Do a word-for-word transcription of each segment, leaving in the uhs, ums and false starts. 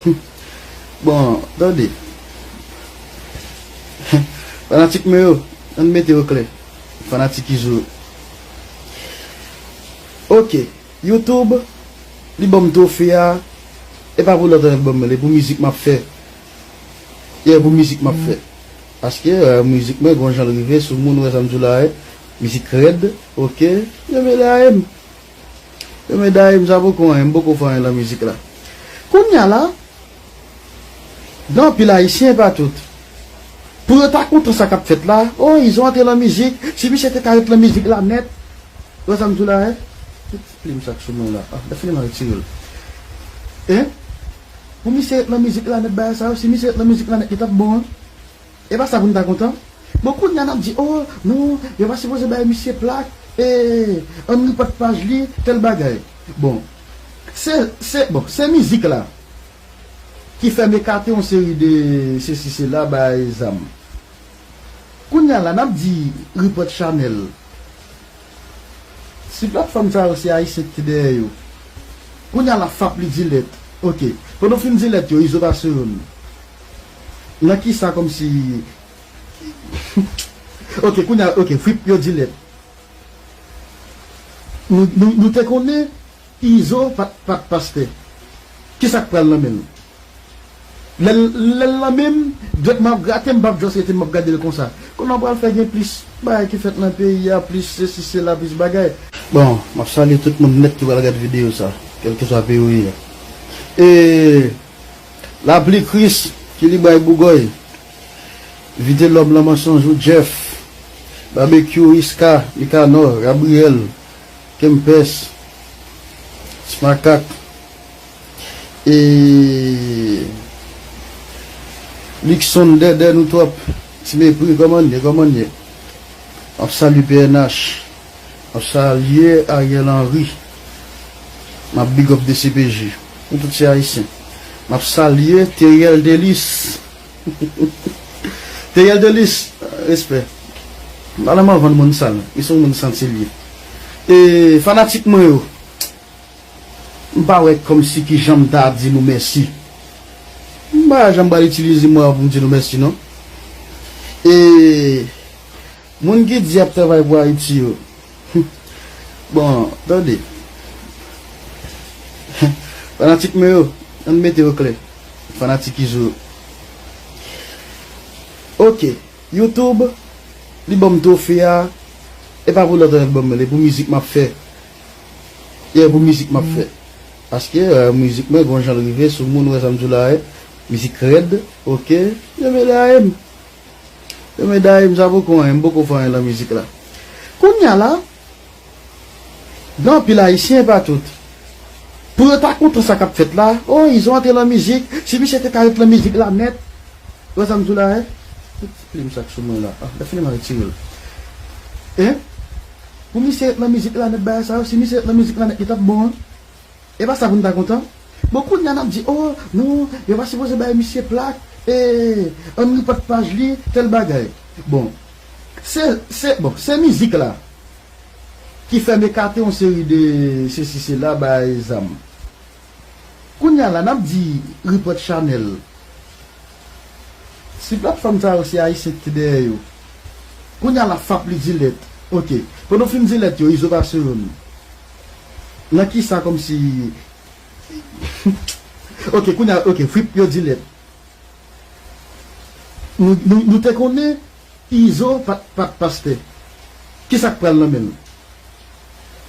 Bon, tande. Fanatik mwen yo, ann mete yo klè. Fanatik Izo. Ok, YouTube, li ban m twofe a. E pa pou lòt anèl ban m, li pou mizik m ap fè. E pou mizik m ap fè. Paske, euh, mizik mwen, gon jan l rive sou moun, wè sa m di w la, eh. Mizik rèd, ok. Yo mele a m. Yo mele a m, sa poko anyen, m poko fè anyen nan mizik la. Kounye a la, gen anpil Ayisyen, pa tout. Pou yo ta kontan sa k ap fèt la, oh, Izo antre nan mizik, si misye te ka ret nan mizik la nèt. Wè sa m di w la, eh? Tout plim sa k sou mwen la. Ah, defini m a retire l. Hein? Pou misye ret nan mizik la nèt bagay sa yo, si misye ret nan mizik la nèt, li t ap bon, hein? E pa sa pou n ta kontan? Bon, kounye a n ap di, oh, non, yo pa sipoze bay misye plak, e, ann repòt paj li, tèl bagay. Bon, se, se, bon, se mizik la ki fè m ekate yon seri de sesi sela, bay zam. Kounye a la, n ap di repòt chanèl. Si platfòm sa yo se Ayisyen ki te dèyè yo, kounye a la, fap li di lèt. Ok. Pandan w fin di lèt yo, Izo pase youn. Nan kisa kòmsi Ok, kounye a, ok, fwip yo di lèt. Nou, nou, nou te konnen Izo pa t, pa t pastè. Kisa k pral nan men l? Lè l, lè l nan men m, dwèt mwen ap grate, m p ap just rete, m ap gade l konsa. Kounye a pral fè gen plis bagay ki fèt nan peyi a, plis sesi, sela, plis bagay. Bon, m ap salye tout moun nèt ki pral gade videyo sa, kèlkeswa peyi w ye a. E Lapli Kris, Kilibray Bougòy, Vitelòm, Lanmansonjou, Jeff, Babekyou, Iska, Nikanò, Gabriyèl, Kempès, Ti Makak, e Luckson, Dèdè, nou twòp, Ti Mepri, kòman n ye, kòman n ye? M ap salye P N H. M ap salye Ariel Henry. M ap big up D C P J. Nou tout se Ayisyen. M ap salye Teriel Delis. Teriel Delis, respè. M pa nan mwen vann moun sal. Li se yon moun santi l ye. E fanatik mwen yo, m pa wè kòmsi kijan m ta di nou mèsi. M pa janm pral itilize mo a pou m di nou mèsi, non. E moun ki di y ap travay pou Ayiti yo. Bon, tande. Fanatik mwen yo, ann mete yo klè. Fanatik Izo. Ok, YouTube, li ban m twofe a. E pa pou lòt anèl ban m, li pou mizik m ap fè. E pou mizik m ap fè. Paske, euh, mizik mwen, gon jan l rive sou moun, wè sa m di w la, eh. Mizik rèd, ok. Yo mele a m. Yo mele a m, sa poko anyen, m poko fè anyen nan mizik la. Kounye a la, gen anpil Ayisyen, pa tout. Pou yo ta kontan sa k ap fèt la, oh, Izo antre nan mizik, si misye te ka ret nan mizik la nèt. Wè sa m di w la, eh? Tout plim sa k sou mwen la. Ah, defini m a retire l. Hein? Pou misye ret nan mizik la nèt bagay sa yo, si misye ret nan mizik la nèt, li t ap bon, hein? E pa sa pou n ta kontan? Bon, kounye a n ap di, oh, non, yo pa sipoze bay misye plak, e, ann repòt paj li, tèl bagay. Bon, se, se, bon, se mizik la ki fè m ekate yon seri de sesi, sela, bay zam. Kounye a la, n ap di repòt chanèl. Si platfòm sa yo se Ayisyen ki te dèyè yo, kounye a la, fap li di lèt. Ok. Pandan w fin di lèt yo, Izo pase youn. Nan kisa kòmsi Ok, kounye a, ok, fwip yo di lèt. Nou, nou, nou te konnen Izo pa t, pa t pastè. Kisa k pral nan men l?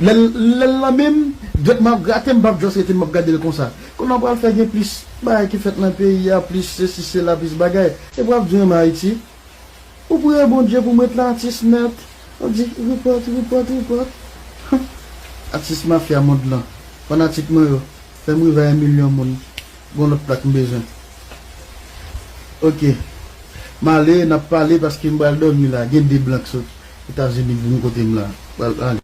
Lè l, lè l nan men m, dwèt mwen ap grate, m p ap just rete, m ap gade l konsa. Kounye a pral fè gen plis bagay ki fèt nan peyi a, plis sesi, sela, plis bagay. E pou ap di renmen Ayiti. Ou priye Bondye pou m ret la, atis nèt. Ou di, repòt, repòt, repòt. Atis mafya mond lan. Fanatik mwen yo, fè m rive a yon milyon moun. Gon lòt plak m bezwen. Ok. M ale, n ap pale paske m pral dòmi la. Gen de blank sot Etazini vin kote m la. Pral ale.